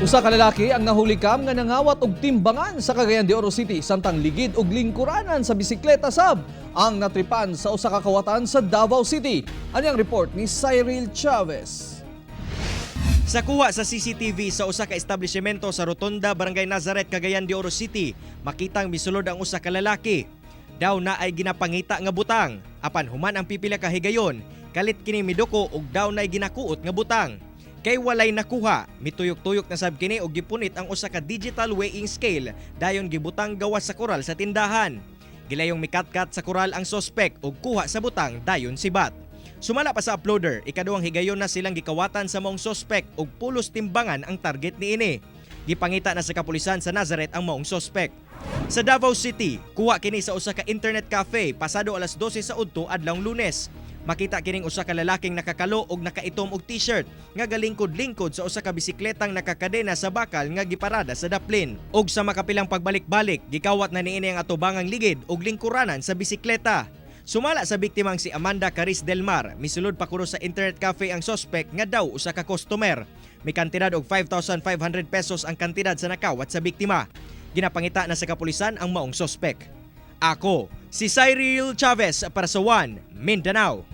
Usa ka lalaki ang nahulikam nga nangawat og timbangan sa Cagayan de Oro City, samtang ligid og lingkuranan sa bisikleta sab ang natripan sa usa ka kawatan sa Davao City. Ani ang report ni Cyril Chavez. Sa kuha sa CCTV sa usa ka establishmento sa Rotonda, Barangay Nazareth, Cagayan de Oro City, makitang misulod ang usa ka lalaki. Daw naay ginapangita nga butang, apan human ang pipila ka higayon, kalit kini miduko og daw naay ginakuot nga butang. Kay walay nakuha, mituyok-tuyok na sab kini og gipunit ang usa ka digital weighing scale, dayon gibutang gawas sa koral sa tindahan. Gilayong mikatkat sa koral ang sospek og kuha sa butang, dayon sibat. Sumala pa sa uploader, ikaduhang higayon na silang gikawatan sa maong sospek og pulos timbangan ang target niini. Gipangita na sa kapulisan sa Nazareth ang maong sospek. Sa Davao City, kuha kini sa usa ka internet cafe pasado alas 12 sa udto adlawng Lunes. Makita kining usa ka lalaking nakakalo og nakaitom og t-shirt nga galingkod-lingkod sa usa ka bisikletang nakakadena sa bakal nga giparada sa daplin. Og sa makapilang pagbalik-balik, gikawat na niini ang atubangang ligid og lingkuranan sa bisikleta. Sumala sa biktimang si Amanda Caris Del Mar, misulod pa kuno sa internet cafe ang sospek nga daw usa ka customer. May kantidad og 5,500 pesos ang kantidad sa nakawat sa biktima. Ginapangita na sa kapulisan ang maong sospek. Ako, si Cyril Chavez para sa One Mindanao.